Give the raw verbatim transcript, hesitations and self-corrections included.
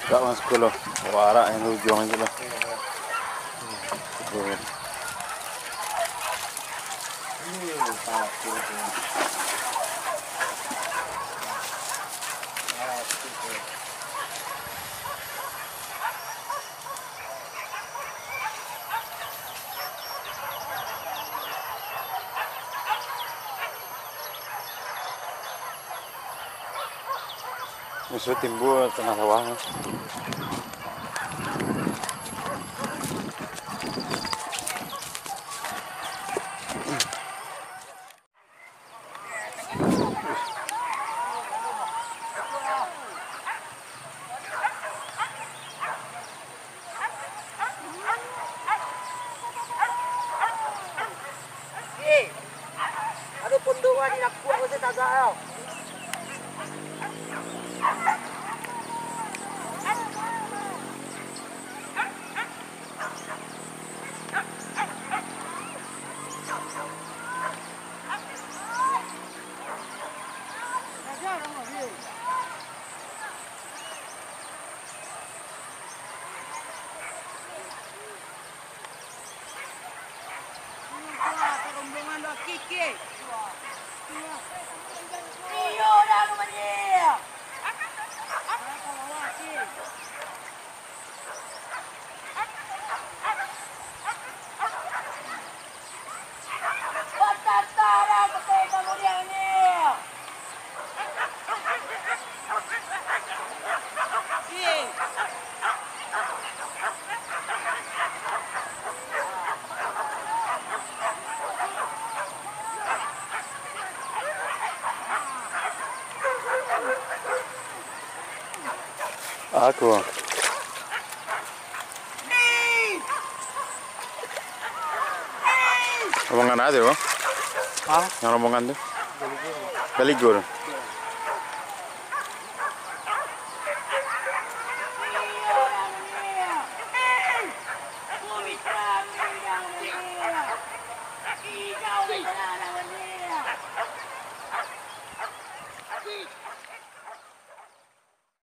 Kak masuk lo, warak yang ujung aja lah. Musuh timbul tangah sawah. Eh, ado pondok di lakuak ko, saya tagak tau. Iyo, dah lu manjia. Batataran betul kamudian ni. Aku. Rombongan aja, Bang. Hah? Yang rombongan tu. Galigur.